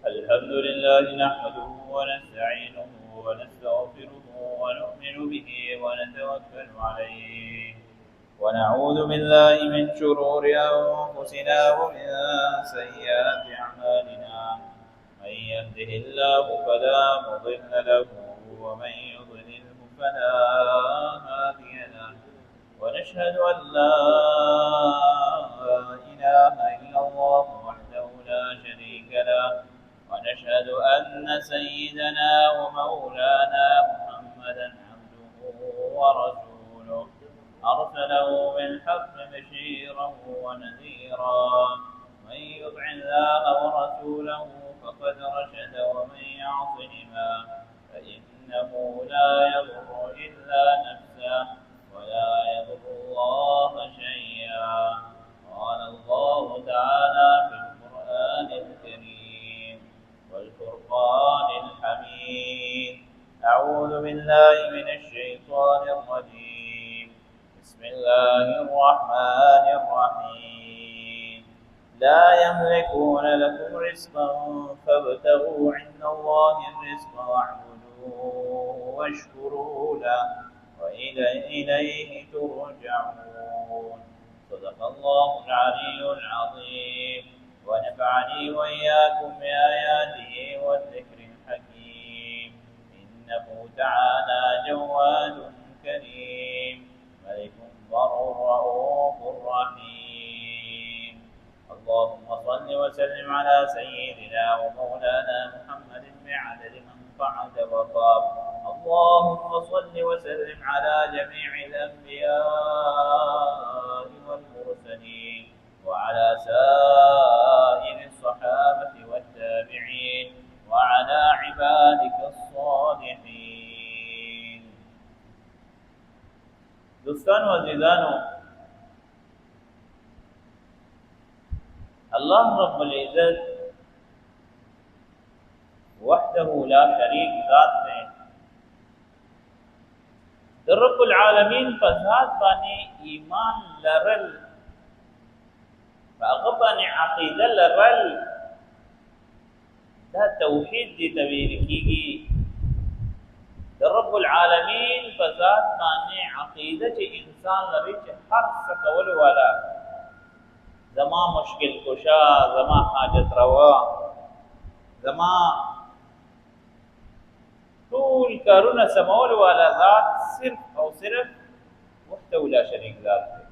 الحمد لله نحمده ونستعينه ونستغفره ونؤمن به ونتوكل عليه، ونعوذ بالله من شرور أنفسنا ومن سيئات أعمالنا. من يهده الله فلا مضل له ومن يضلله فلا هادي له، ونشهد أن لا إله إلا الله وحده لا شريك له، ونشهد أن سيدنا ومولانا محمدا عبده ورسوله، أرسله بالحق بشيرا ونذيرا. من يطع الله ورسوله فقد رشد، ومن يعصهما فإنه لا يضر إلا نفسه ولا يضر الله شيئا. قال الله تعالى في القرآن الكريم والفرقان الحميد: أعوذ بالله من الشيطان الرجيم، بسم الله الرحمن الرحيم. لا يملكون لكم رزقا فابتغوا عند الله الرزق واعبدوه واشكروا له وإليه ترجعون. صدق الله العلي العظيم، ونفعني وإياكم بآياته والذكر الحكيم، إنه تعالى جواد كريم، ملك بر رؤوف رحيم. اللهم صل وسلم على سيدنا ومولانا محمد بعدد من قعد وقام. اللهم صل وسلم على جميع الأنبياء والمرسلين وعلى سائر الصحابة والتابعين وعلى عبادك الصالحين. دوستانو عزیزانو، الله رب العزت وحده لا شریک ذات دی. د رب العالمین په ذات باندې ایمان لرل، په هغه باندې عقیده لرل، دا توحید دی ته ویل کېږي. د رب العالمین په ذات باندې عقیده چې انسان لري، چې هر څه کولو والا، زما مشکل کشا، زما حاجت روا، زما ټول کارونه سمول والا ذات صرف او صرف وحده لا شریک ذات دی.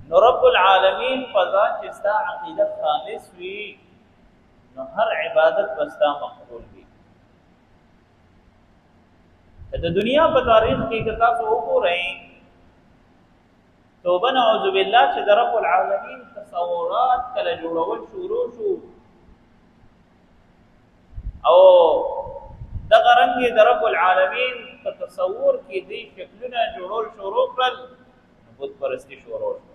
نو رب العالمین په ذات چې ستا عقیده خالص وي، نو هر عبادت به ستا مقبول وي. د دنیا په تاریخ کې که تاسو وګورئ، توبه نعوذ بالله، چې د رب العالمین تصورات کله جوړول شروع شو او دغه رنګ د رب العالمین په تصور کې دې شکلونه جوړول شروع کړل، بت پرستی شروع شو.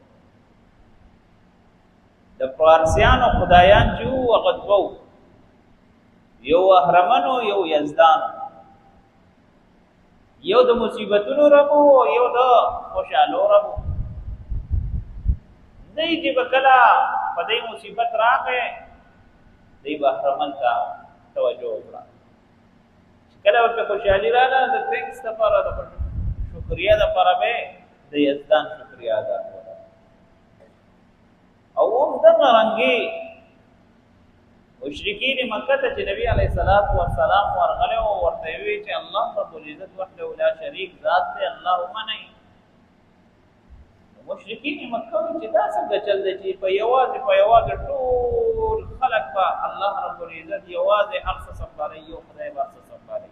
د پارسیانو خدایان چې وو، هغه دوه، یو اهرمن، یو یزدان، یو د مصیبتونو رب او یو د خوشحالو رب. دی چې به کله په دې مصیبت راغی، دی به اهرمن ته توجه وکړه. چې کله ورته خوشحالي راغله، د thanks لپاره، د شکریا لپاره به د یزدان شکریا ادا کوله. او هم دغه رنګې مشرکین مکه ته چې نبی علیه الصلاۃ والسلام ورغله او ورته وی چې الله رب العزت وحده لا شریک ذات دی، الله ومنئ. مشرکین مکه وی چې دا څنګه چل دی چې په یوازې ټول خلق به الله رب العزت یوازې هر څه سمبالي، یو خدای به هر څه سمبالي؟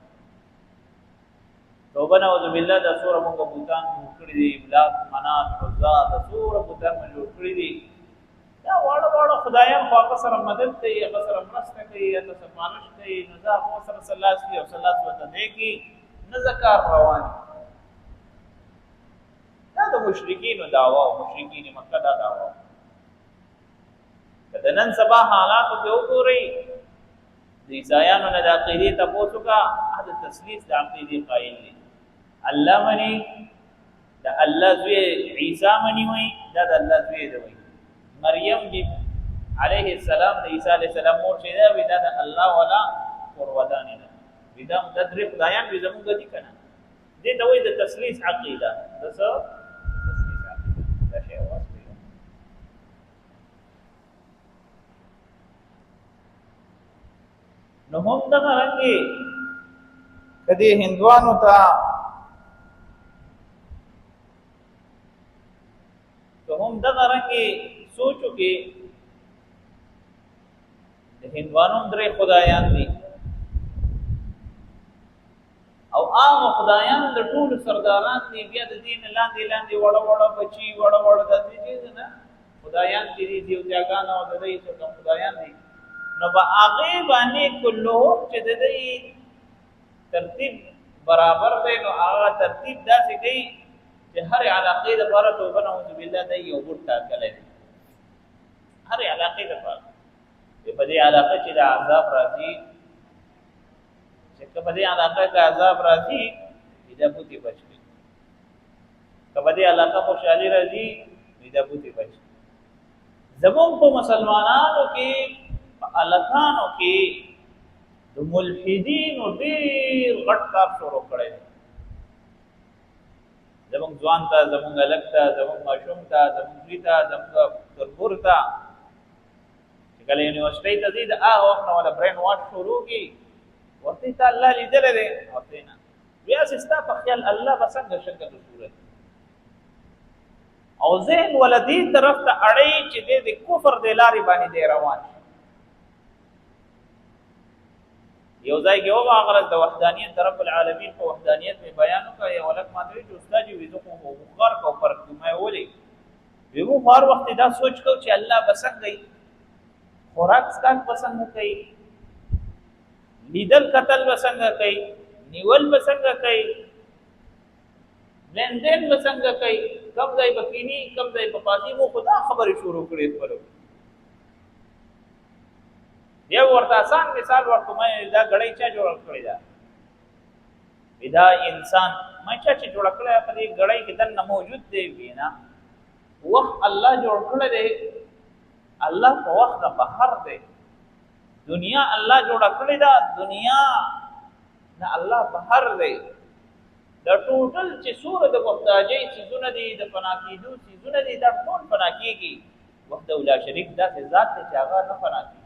توبه نعوذ بالله، دا څوره مونږ بوتان جوړ کړي دي، لات، منات، عزا، دا څوره بوتان مونږ جوړ کړي دي. دا واړه واړه خدایان خو هغه سره مدد کوي، هغه سره مرسته کوي، هغه سفارش کوي، نو دا هغه سره سلاس کوي او سلاس ورته دی کی نه زکار روان. دا د مشرکینو دعوا او مشرکین مکه دا دعوا. که د نن سبا حالاتو کې وګورئ، د عیسایانو نه د عقیدې تپوس وکړه، د تثلیث د عقیدې قایل دي. الله مني، د الله زوی عیسی مني، وایي دا د الله زوی دی، وایي مریم بی علیه السلام د عیسی علیه السلام مور چې ده، وی دا د الله والا کورودانې ده، وی دا د درې خدایان وی زمونږ دي که نه. دې ته وایي د تثلیث عقیده. د څه تثلیث عقیده؟ دا شی اواز کوي. نو هم دغه رنګي کدی هندوانو ته که هم دغه رنګي سوچو کې د هندوانو درې خدایان دي او هغه خدایان د ټولو سرداران دي، بیا د دین لاندې لاندې وړه وړه بچي وړه وړه د دې نه خدایان چې دي، دیوتاګان او د دې څه کوم خدایان دي، نو په هغه باندې کلهم چې د دې ترتیب برابر دی، نو هغه ترتیب داسې کوي چې هر علاقې لپاره توبه نعوذ بالله دی یو بوټ ټاکلی دی. هر علاقې لپاره په دې علاقه چې د عذاب راځي، چې که په دې علاقه کې عذاب راځي دا بوتي بچ کړي، که په دې علاقه خوشحالي راځي دا بوتي بچ کړي. زمونږ په مسلمانانو کې په الکانو کې د ملحدینو ډېر غټ کار شروع کړی دی. زمونږ ځوان ته، زمونږ هلک ته، زمونږ ماشوم ته، زمونږ زوی ته، زمونږ تربور ته چې کله یونیورسټۍ ته ځي د هغه وخت نه ولا برین واش شروع کړي، ورته ته الله لیدلی دی ورته نه. بیا چې ستا په خیال الله به څنګه شکل و صورت او ذهن ولا دې طرف ته اړوي چې دی د کفر د لارې باندې دی روان شي. یو ځای کې ومه هغه ورځ د وحدانیت د رب العالمین په وحدانیت مې بیان وکړ. یو هلک ماته وایي چې استاد جي وي زه خو غرق او فرق کوم. ما ولې؟ وی موږ هر وخت دا سوچ کوو چې الله به څنګه وي، خوراک څښاک به څنګه کوي، لیدل کتل به څنګه کوي، نیول به څنګه کوي، لین دین به څنګه کوي، کوم ځای به کینی، کوم ځای به پاسي. مو خو دا خبرې شروع کړې خپلو. بیا ورته آسان مثال ورکوم، دا ګړۍ چا جوړه کړې ده؟ دا انسان. ما چا چې جوړه کړې په دې ګړۍ کې دننه موجود دی؟ وینا وخت الله جوړ کړی دی، الله په وخت نه بهر دی. دنیا الله جوړه کړې ده، دنیا نه الله بهر دی. دا ټوټل چې څومره د محتاجۍ څیزونه دي، د فنا کېدو څیزونه دي، دا ټول فنا کېږي. وحده لا شریک داسې ذات دی چې هغه نه فنا کېږي.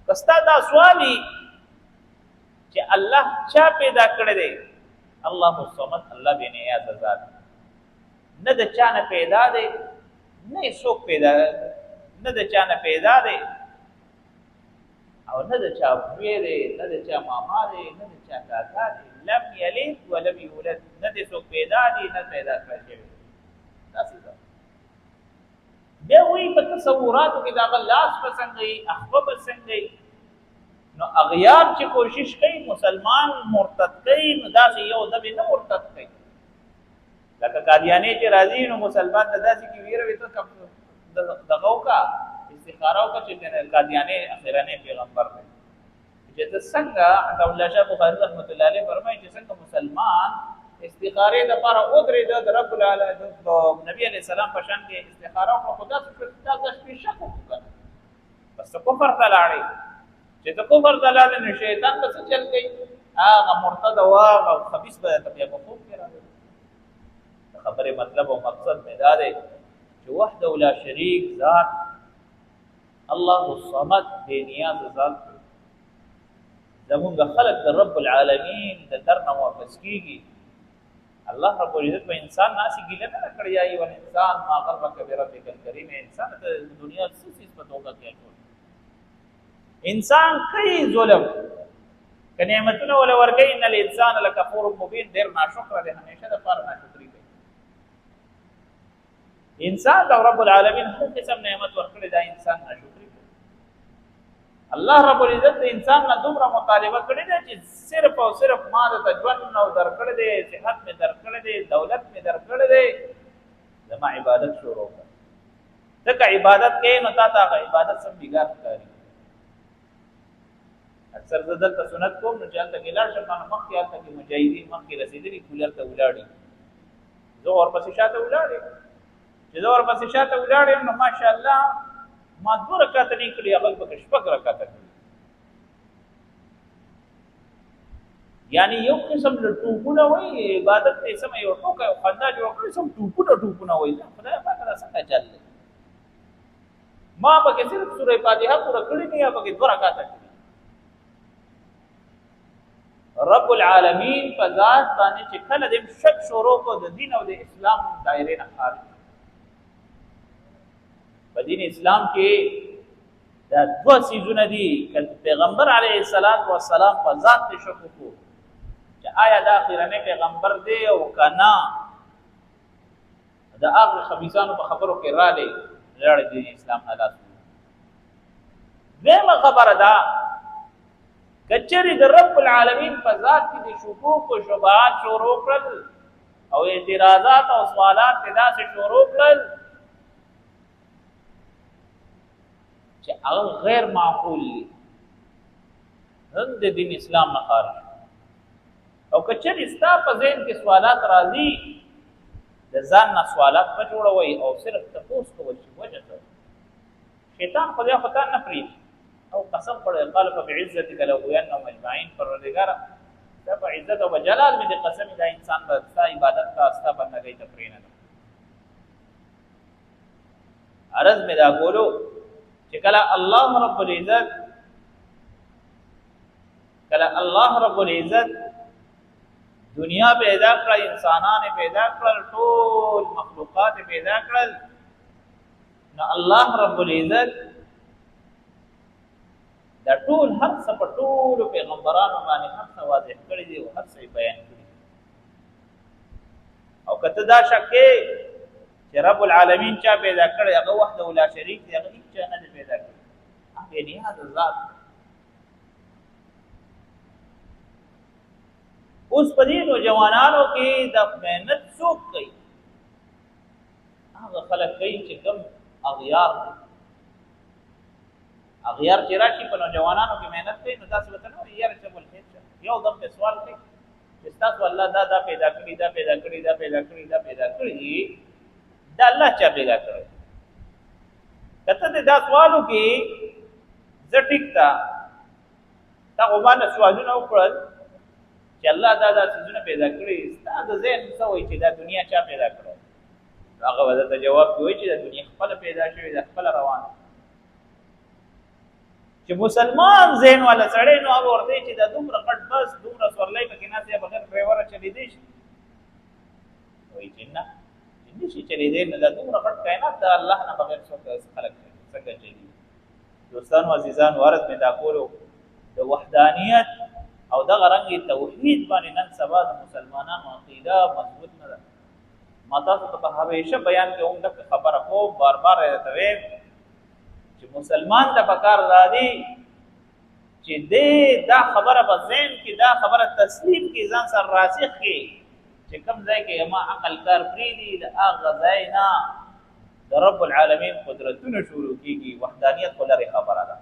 که ستا دا سوال چې الله چا پیدا کړی دی، الله الصمد، الله بې نیازه ذات، نه د چا نه پیدا دی، نه یې څوک پیدا، نه د چا نه پیدا دی او نه د چا زوی دی، نه د چا ماما دی، نه د چا کاکا دی. لم یلد ولم یولد، نه د څوک پیدا دی، نه پیدا کړی شوی. داسې ده. بیا وایي په تصوراتو کې د هغه لاس به څنګه وي، اخبه به څنګه وي. نو اغیار چې کوشش کوي مسلمان مرتد کوي، نو داسې یو دمې نه مرتد کوي لکه قادیانې چې راځي، نو مسلمان ته داسې کې ویره وي، ته دغه وکړه، استخاره وکړه چې قادیانې اخرنی پیغمبر دی. چې ته څنګه، عطا الله شاه بخاري رحمت الله علیه فرمایي چې څنګه مسلمان استخارې د پاره ودرېده، د رب العالمین د نبی علیه السلام په شان کې استخاره وکړه، خو داسې شو چې تا د شپې شک وکړو که نه، بس ته کفر ته لاړې. چې ته کفر ته لاړې نو شیطان به څه چل کوي؟ هغه مرتد او هغه خبیث به درته بیا په خوب کې راغلی. د خبرې مطلب او مقصد مې دا دی چې وحده لا شریک ذات، الله الصمد، بې نیاز ذات دی. زمونږ خلق د رب العالمین د در نه واپس کیږي. الله رب العزت په انسان ناسې ګیله نه کړې، یا ایها الانسان ما غرک بربک الکریم، انسان ته د دنیا څه څیز په دوکه کې اچول. انسان کوي ظلم که نعمتونه ولا ورکوي، ان الانسان لکفور مبین، ډېر ناشکره دی، همیشه دپاره ناشکري کوي. انسان ته رب العالمین هر قسم نعمت ورکړي، دا انسان ناشکري کوي. الله رب العزت د انسان نه دومره مطالبه کړې ده چې صرف او صرف ما د ژوند نو درکړی دی، صحت مې درکړی دی، دولت مې درکړی دی، زما عبادت شروع کړه. ځکه عبادت کوې نو تا ته هغه عبادت سم بیګار ښکاري. اکثر زه دلته سنت کوم، نو چې هلته کې لاړ شم، نو مخکې هلته کې مجاهدین مخکې رسېدلي، کولر ته ولاړ، زه ورپسې شاته ولاړ یم. چې زه ورپسې شاته ولاړ یم نو ماشاءالله ما دوه رکعاته نه کړي، هغه پکې شپږ رکعاته کړي. یعنی یو قسم له ټوپونه وایي، عبادت ته سم یو ټوکه او خندا جوړ کړي، سم ټوپونه ټوپونه وایي. خدای پاک دا څنګه چل دی؟ ما پکې صرف سوره فاتحه پوره کړې نه، یا پکې دوه رکعاته کړي. رب العالمین په ذات باندې چې کله دې شک شروع کو، د دین او د اسلام دایره نه خارج. په دین اسلام کې دا دوه څیزونه دي. که پیغمبر علیه الصلاۃ والسلام په ذات ته شک وکړو چې آیا دا اخیرنی پیغمبر دی او که نه، د هغه خبیثانو په خبرو کې رالی لړ دین اسلام نه لاس. دویمه خبره ده، کچری د رب العالمین په ذات کې د شکوک او شبهات شروع کړل او اعتراضات او سوالات ته داسې شروع کړل چې هغه غیر معقول دي، هم د دین اسلام نه خارج. او کچری ستا په ذهن کې سوالات راځي، د ځان نه سوالات مه جوړوئ او صرف تپوس کوئ چې وجه څه. شیطان خو بیا خو تا نه پرېږدي او قسم خوړی، قال فبعزتک لاغوینهم اجمعین. پروردګاره، دا په عزت او جلال مې د قسم، دا انسان به ستا عبادت ته، ستا بندګۍ ته پرې نه. عرض مې دا کولو چې کله الله رب العزت دنیا پیدا کړه، انسانان پیدا کړل، ټول مخلوقات پیدا کړل، نو الله رب العزت دا ټول هر څه په ټولو پیغمبرانو باندې هر څه واضح کړی دی او هر څه بیان کړی. او کته دا شک چې رب العالمین چا پیدا کړی، هغه وحده لا شریک دی، هغه هیڅ چا نه دی پیدا کړی، هغه نیاز ذات. اوس په دې نوجوانانو کې د محنت څوک کوي؟ هغه خلک کوي چې کوم اغیار دي. اغیار چې راشي په نوجوانانو کې محنت کوي، نو تاسو ورته نه یاره چې بل هیڅ یو دم په سوال کوي چې تاسو الله دا دا پیدا کړی، دا پیدا کړی، دا پیدا کړی، دا پیدا کړی، دا الله چا پیدا کړی؟ کته دا سوالو کې زه ټیک تا تا خو باندې سوالونه وکړل چې الله دا دا څیزونه پیدا کړي، ستا د ذهن څه وایي چې دا دنیا چا پیدا کړه؟ هغه به درته جواب کوي چې دا دنیا خپله پیدا شوې ده، خپله روانه. چې مسلمان ذهن والا سړی، نو هغه ورته چې دا دومره غټ بس، دومره سورلۍ پکې ناست دی، بغیر ډرایوره چلېدی شي؟ وایي چې نه، چې نشي چلېدی. نو دا دومره غټ کائنات د الله نه بغیر څوک خلک څنګه چلېږي؟ دوستانو، عزیزانو، عرض مې دا کولو، د وحدانیت او دغه رنګ توحید باندې نن سبا د مسلمانانو عقیده مضبوط نه ده. ما تاسو ته په همیشه بیان کې هم دغه خبره کوم، بار بار راته وایم چې مسلمان ته پکار دا دی چې دې دا خبره په ذهن کې دا خبره تسلیم کې، ځان سره راسخ کې چې کوم ځای کې ما عقل کار پریدي، د هغه ځای نه د رب العالمین قدرتونه شروع کیږي. وحدانیت خو لرې خبره ده.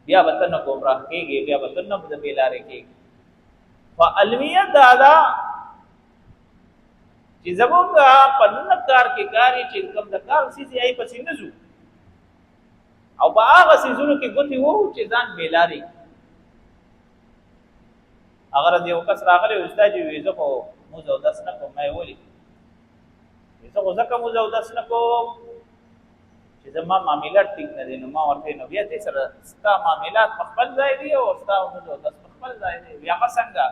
بیا به ته نه ګمراه کېږي، بیا به ته نه د بې لارې کېږي. خو المیه دا ده چې زمونږ په نه کار کې کاری چې کوم د کار څیز یې پسې نه ځو او په هغه څیزونو کې ګوتې وو چې ځان بې لارې. هغه ورځ یو کس راغلی، استاد جي، وی زه خو موز اودس نه کوم. ما یې ولې؟ زه خو ځکه موز اودس نه کوم چې زما معاملات ټیک نه دي. نو ما ورته، نو بیا دې سره ستا معاملات په خپل ځای دي او ستا موز اودس په خپل ځای دی، بیا هغه څنګه؟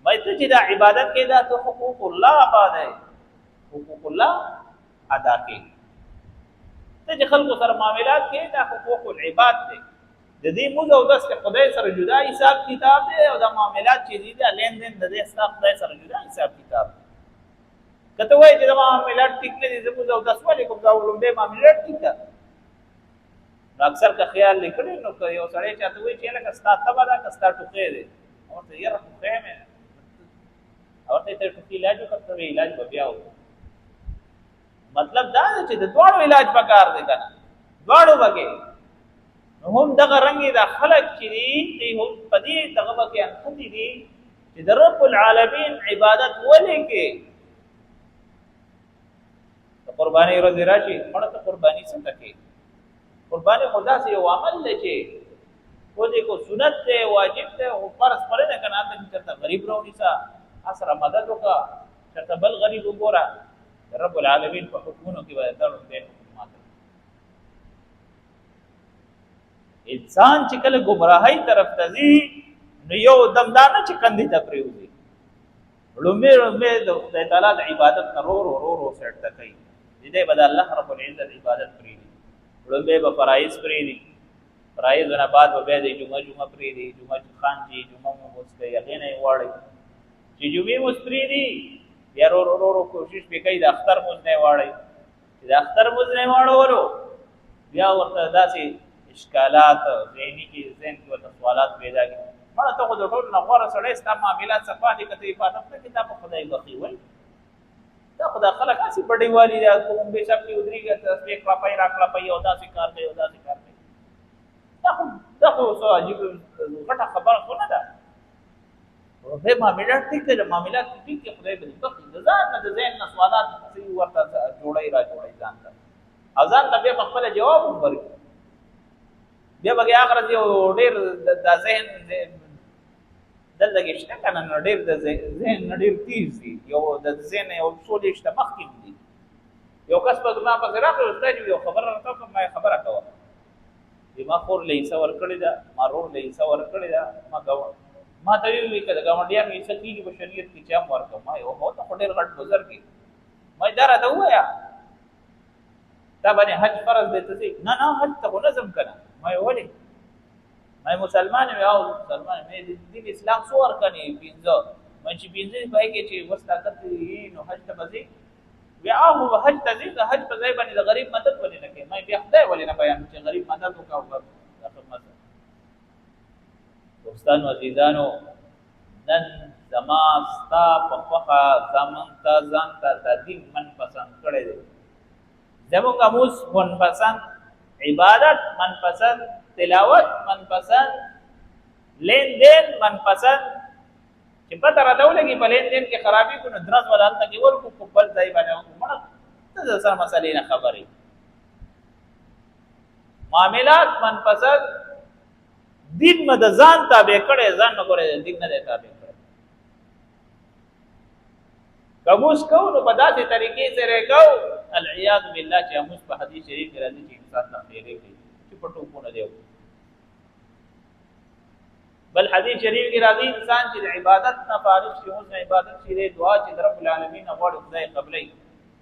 مې ته چې دا عبادت کې دا ته حقوق الله ادا دی، حقوق الله ادا کې. ته چې خلکو سره معاملات کې، دا حقوق العباد دی. د دې موز اودس ته خدای سره جدا حساب کتاب دی او دا معاملات چې دي، دا لین دین د دې ستا خدای سره جدا حساب کتاب دی. کته وایي چې دا معاملات ټیک نه دي، زه موز اودس ولې کوم؟ دا لومړی معاملات ټیک ده. نو اکثر که خیال لیکلی، نو که یو سړی چاته وایي چې لکه ستا تبه ده که ستا ټوخی دی، ورته یاره ټوخی مې، ورته ته ټوخي علاج وکړه، ته علاج به بیا وکړه. مطلب دا دی چې د دواړو علاج پکار دی که نه دواړو بګې. نو هم دغه رنګ دا خلک چې دي، دی هم په دې دغه کې انختی دي چې د رب العالمین عبادت ولې کې. د قرباني ورځ راشي، مړه ته قرباني څه ته؟ قرباني خو داسې یو عمل دی چې و دې کو سنت دی، واجب دی، خو فرض پرې نه کنه. هلته چېرته غریب راونیسه، سره مدد وکړه، چېرته بل غریب وګوره. رب العالمین په حکمونو کې به دا ړومبی حکم ماته. انسان چې کله ګمراهۍ طرف ته ځي نو یو دم دا نه چې کندې ته پرېوځي، ړومبی ړومبی د خدای تعالی د عبادت نه رو رو رو رو سیټ ته کوي. دې به د الله رب العزت عبادت پرېږدي، ړومبی به فرایض پرېږدي، فرایض نه بعد به بیا د جمعه جمعه پرېږدي، جمعه خان چې جمعه مو اوس کوي هغې نه یې غواړي چې جمعې مو پرېږدي، بیا رو رو رو کوشش به کوي د اختر مونځ نه یې واړوي. چې د اختر مونځ نه یې واړولو بیا ورته داسې اشکالات ذهني کې ذهن کې ورته سوالات پیدا کړي، مړه ته خو د ټولو نه غوره سړی، ستا معاملات صفا دي، که ته عبادت نه کوې تا په خدای بخښي. ولې دا خو دا خلک هسې بډې والي دي، کوم بې شک کې ودرېږي، تسبیح کړپی را کړپی او داسې کار کوي او داسې کار کوي. دا خو څه عجیب غټه خبره خو نه ده. به معاملات ټیک دی، معاملات ټیک دي، خدای به دې بخښي. د ځان نه د ذهن نه سوالات څه ورته جوړوي را جوړوي ځان ته، او ځان ته بیا په خپله جواب هم ورکړي. بیا به هغه ورځ یو ډېر د ذهن دلته کې شته که نه، نو ډېر د ذهن نه ډېر تیز دي، یو د ذهن یو څو لېشته مخکې هم دي. یو کس به زما پسې راغی، استاد یو خبره راته وکړه. ما یې خبره کوه. ما خور له حصه ورکړې ده، ما ورور له حصه ورکړې ده، ما ګاونډ ما ته ویل که د ګاونډیانو حصه کېږي په شریعت کې چې هم ورکړم. ما یې وکړه، ته خو ډېر غټ بزرګ یې. ما یې دا راته ووایه، تا باندې حج فرض دی، ته ځې؟ نه نه، حج ته خو نه ځم که نه. ما یې ولې؟ ما یې مسلمان یم. او مسلمان یم. د دین اسلام څو ارکان یې؟ پنځه. ما چې پنځه دي، په هغې کې چې وس طاقت یې نو حج ته به ځې. بیا هغه حج ته ځې، د حج په ځای باندې د غریب مدد ولې نه کوې؟ ما بیا خدای ولې نه بیان چې غریب مدد وکړه؟ او دوستانو عزیزانو، نن زما ستا په خوښه زمونږ ته ځان ته د دین من پسند کړی دی. زمونږ موس من پسند عبادت، من پسند تلاوت، من پسند لین دین، من پسند چې پته راته ولګي په لین دین کې خرابي کو نو درز ولا هلته کې ورکو په بل ځای باندې. مړه ته د سره مسئلې نه خبرې. معاملات من پسند، دین مې د ځان تابع کړی، ځان نه ګورې دین نه دی تابع کړی. که موس کوو نو په داسې طریقې سره کوو، العیاذ بالله، چې موس په حدیث شریف کې راځي چې انسان ته خیرې کوي چې په ټوپونه دی. بل حدیث شریف کې راځي، انسان چې د عبادت نه فارغ شي، اوس عبادت شي، دعا چې د رب العالمین نه غواړي خدای قبلوي.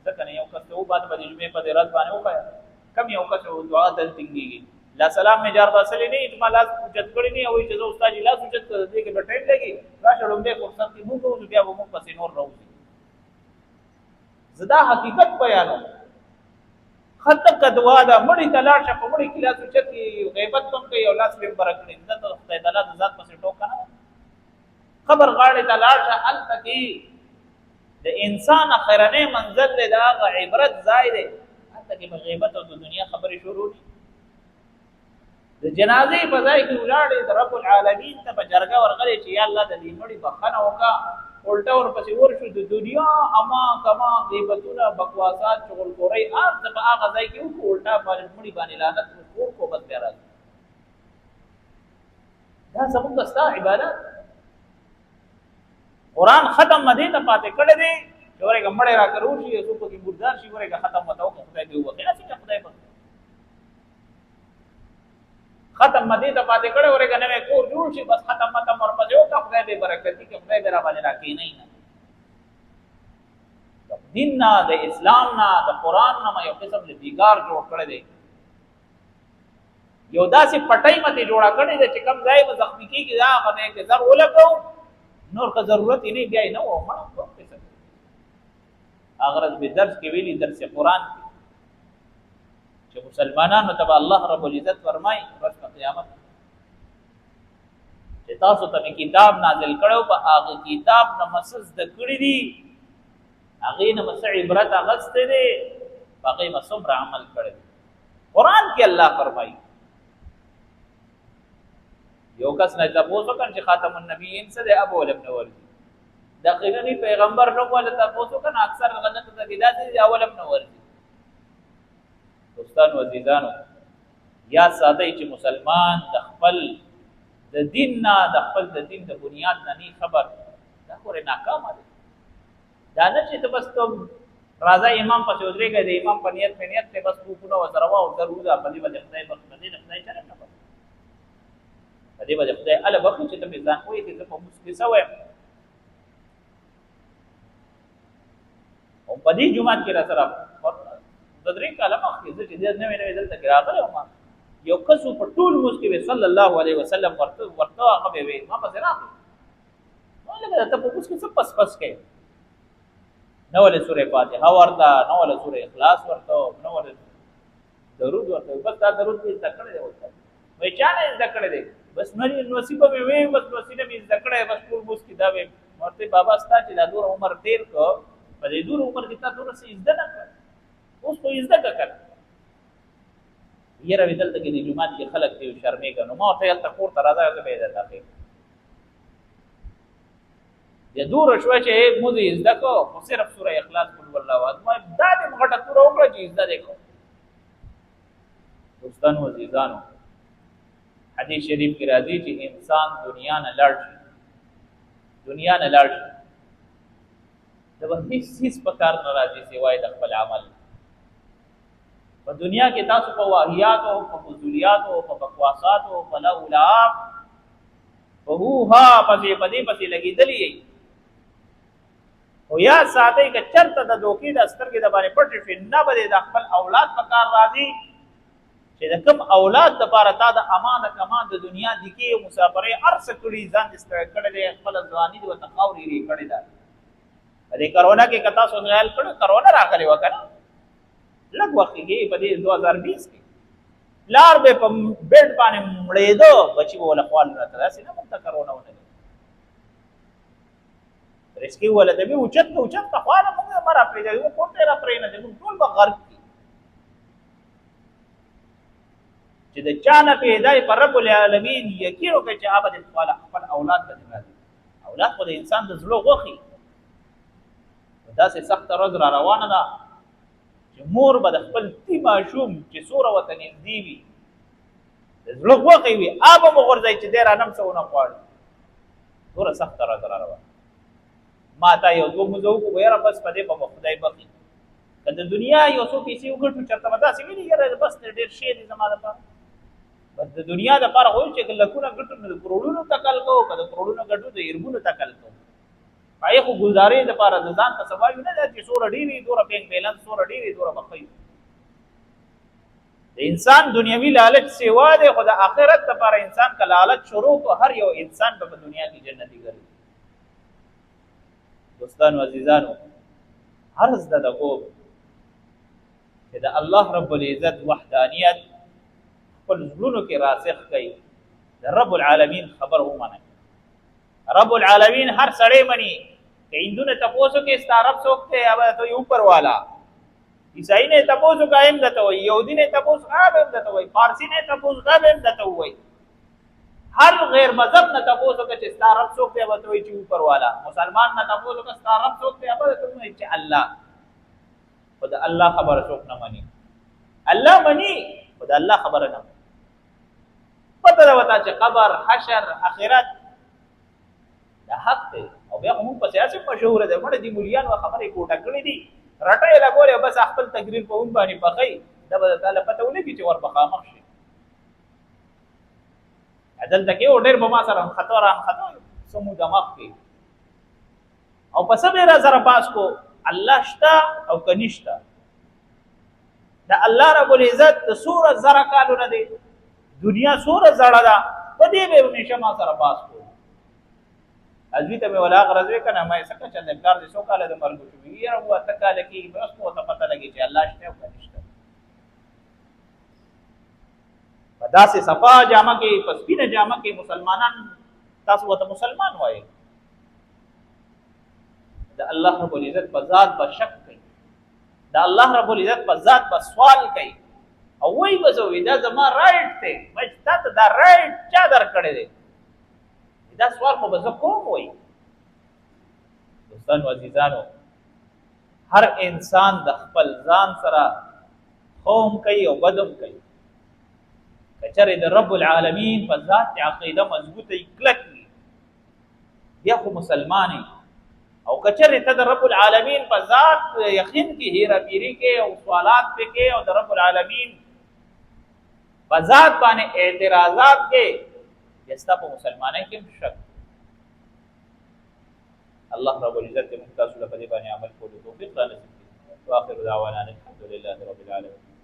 ځکه نه یو کس ته وبات به د جمعې په ورځ باندې وخایه کم یو کس دعا ته ټینګېږي، لا سلام مې جار باسلې نه، چې ما لاس اوچت کړی نه وای چې زه استاد لاس اوچت کړم، دې کې به ټایم لګي. راشه لومبه فرصت کې موږ وو، بیا به موږ پسې نور راوځي. زه دا حقیقت بیانوم. خطه که دعا ده، مړي ته لاړ شه، په مړي کې لاس اوچت کړي، غیبت هم کوي او لاس به یې بره کړي. دا ته خدای تعالی د ذات پسې ټوکه نه ده. قبر غاړې ته لاړ شه، هلته کې د انسان اخرنی منزل دی، د هغه عبرت ځای دی، هلته کې به غیبت او د دنیا خبرې شروع دي. د جنازې په ځای کې ولاړې، د رب العالمین ته په جرګه ورغلې چې یا الله د دې مړي بخښنه وکړه، الټه ورپسې ورشو د دنیا اما کما غیبتونه، بکواسات، چغلخورۍ هر څه په هغه ځای کې وکړو، الټا باندې مړي باندې لعنت ورکړو، بس بیا راځو. دا زموږ ستا عبادت. قرآن ختم مدې ته پاتې کړی دی چې ورګه مړی را کرو شي، څوک پکې مردار شي، ورګه ختم وته وکړه، خدای دې وبخښي. هسې نه خدای بخښي. ختم مدې ته پاتې کړی، ورګه نوی کور جوړ شي، بس ختم متم ورپسې وکړه، خدای به برکتي کې، خدای به را باندې راکېنئ نه. د دین نه، د اسلام نه، د قرآن نه یو قسم د بیګار جوړ کړی دی، یو داسې پټۍ مته جوړه کړې ده چې کم ځای به زخمی کېږي دا هغه ځای کې زر ولګو، نور که ضرورت یې نه بیا یې نه وو. مړه کوم قسم هغه ورځ به درس کې ویلي، درس قرآن کې، چې مسلمانانو ته به الله رب العزت فرمایي ورځ په قیامت چې تاسو ته مې کتاب نازل کړو، په هغه کتاب نه مې څه زده کړي دي، هغې نه مې څه عبرت اخیستی دی، په هغې مې څومره عمل کړی دی. قرآن کې الله فرمایي. یو کس نه تاسو وکړ چې خاتم النبیین څه دی، ابو ولم نه ورځي. د اخرني پیغمبر نوم ولا تاسو وکړ، اکثر غلط ته کې داسې دی، اولم نه ورځي. دوستانو عزیزانو، یاد ساتئ چې مسلمان د خپل د دین نه، د خپل د دین د بنیاد نه نی خبر، دا خو ناکامه دی. دا نه چې ته بس ته راځه امام پسې ودرېږه، د امام په نیت مې نیت دی، بس کوکونه ورسره وه او زر وځه، په دې باندې خدای بخښي، په دې د خدای چرته نه بخښي، په دې باندې خدای هله بخښي چې ته پرې ځان پوهېږې زه په لمونځ کې څه وایم. او په دې جومات کې را سره د 3 کاله مخکې زه چې نوې نوې دلته کې راغلی وم، یو کس په ټول لمونځ کې صلی الله علیه وسلم ورته ورته، هغه به وی ما پسې راغی، نو لکه ته په لمونځ کې څه پس پس کې، نه ولې سورې فاتحه ورته، نه ولې سورې اخلاص ورته، نه ولې درود ورته، بس دا درود مې زده کړی دی ورته. وای چا نه زده کړی دی؟ بس نو نوسی به مې وی، بس نوسی نه مې زده کړی، بس ټول لمونځ کې دا وی ورته. بابا، ستا چې دا دور عمر تیر کو، په دې دور عمر کې تا دور څه زده نه کړ، اوس خو زده کړه. یره وی دلته کې د جومات کې خلک دی شرمېږي، نو ما ورته هلته کور ته راځه، زه به یې درته ښیم. د دور شو چې موږ یې زده کو، خو صرف سوره اخلاص، قل والله احد. ما دا دې غټه توره وکړه چې زده دې کو. دوستانو عزیزانو، حدیث شریف کې راځي چې انسان دنیا نه لاړ شي، دنیا نه لاړ شي، د به هیڅ هیڅ په کار نه راځي سوای د خپل عمل. په دنیا کې تاسو په واهیاتو، په فضولیاتو، په بکواساتو، په لهو لعب، په هو ها پسې په دې پسې لګېدلي یئ، خو یاد ساتئ که چېرته د دوکې د سترګې د باندې پټې شوې، نه به دې د خپل اولاد په کار راځي چې د کوم اولاد دپاره تا د امان د کمان د دنیا دیکې او مسافرۍ هر څه کړي، ځان دې ستړی کړی دی، خپله ځواني دې ورته خاورې ایرې کړې ده. په دې کرونا کې که تاسو خیال کړو، کرونا راغلې وه که نه، لږ وخت کې په دې 2020 کې پلار به په بیډ باندې مړېده، بچي به وله خوال راته، داسې نه موږ ته کرونا ونه لګي، رزقي وله د به اوچت ته اوچت ته خواله موږ مه راپرېږده، موږ کور ته راپرې نه دی، موږ ټول به غرق کړي. چې د چا نه پیدا پر رب العالمین یقین وکړي چې هغه د خپل اولاد به راځي، اولاد خو د انسان د زړه غوښي. داسې سخته ورځ را روانه ده چې مور به د خپل تی ماشوم چې څوره ورته نږدې وي، د زړه غوښې وي، هغه به وغورځوي چې دی رانم څه ونه غواړي. څومره سخته ورځ را روانه. ما تا یو دوه موزه وکړو، یاره بس په دې به خدای بخښي، که د دنیا یو څو پیسې وګټو، چېرته به داسې ویني، یاره بس ډېر شی دی زما دپاره. بس د دنیا دپاره خو چې لکونه ګټو نو د کروړونو تکل کوو، که د کروړونو ګټو د اربونو تکل کوو. پای خو ګزارې دپاره د ځان ته څه وایو نه ده چې څومره ډېر وي دومره بینک بیلانس، څومره ډېر وي دومره به ښه یو. د انسان دنیوي لالچ سیوا دی، خو د آخرت لپاره انسان که لالچ شروع کو، هر یو انسان به په دنیا کې جنتي ګرځي. دوستانو عزیزانو، عرض د کوم چې د الله رب العزت وحدانیت خپل زړونو کې راسخ کړي، د رب العالمین خبر ومنئ. رب العالمین هر سړی مني. که هندو نه تپوسو کې ستا رب څوک دی، هغه ته یو اوپر والا. عیسائی نه تپوسو کا هم دته وایي، یهودي نه تپوسو کا هم دته وایي، پارسی نه تپوسو کا هم دته وایي. هر غیر مذهب نه تپوسو کا چې ستا رب څوک دی، هغه ته وایي چې اوپر والا. مسلمان نه تپوسو کا ستا رب څوک دی، هغه ته وایي چې الله. خو د الله خبره څوک نه مني. الله مني، خو د الله خبره نه مني. پته ده وتا چې قبر، حشر، اخرت دا حق دی، او بیا خو موږ په سیاسي مشهور دی، مړه دي مليانو خبرې کوټه کړې دي، رټه یې لګولې، بس خپل تقریر په اون باندې پخې. دا به تعالی پته ولګي چې ور مخامخ شي. دلته کې ډېر به ما سره خطر را خطر سمو دماغ کې او په سبه را سره پاس کو، الله شتا او کنيشتا؟ د الله رب العزت د سوره زره کالو نه دی، دنیا سوره زړه ده، په دې به همیشه ما سره پاس کو. ازوی ته مې ولا غرض وې کنه، ما یې څنګه چل دی، پلار دې څو کاله د مرګ شو؟ یاره هو 8 کاله کېږي. بس نو ته پته لګي چې الله شته او که نشته. په داسې صفا جامه کې، په سپینه جامه کې مسلمانان، تاسو ورته مسلمان وایئ، د الله رب العزت په ذات به شک کوي، د الله رب العزت په ذات به سوال کوي او وایي به زه دا زما right دی. ما چې تا ته دا right چا درکړی دی؟ دا سوال خو به زه کوم. وایي دوستانو عزیزانو، هر انسان د خپل ځان سره ښه هم کوي او بد هم کوي. که چېرې د رب العالمین په ذات عقیده مضبوطه وي، کلک وي، بیا خو مسلمان یې. او که چېرې ته د رب العالمین په ذات یقین کې هیره پیري کې او سوالات پې کې او د رب العالمین په ذات باندې اعتراضات کې، بیا ستا په مسلمانۍ کې هم شک. الله رب العزت موږ تاسو له په دې باندې عمل کولو توفیق را نصیب کړي. واخر دعوانا الحمد لله رب العالمین.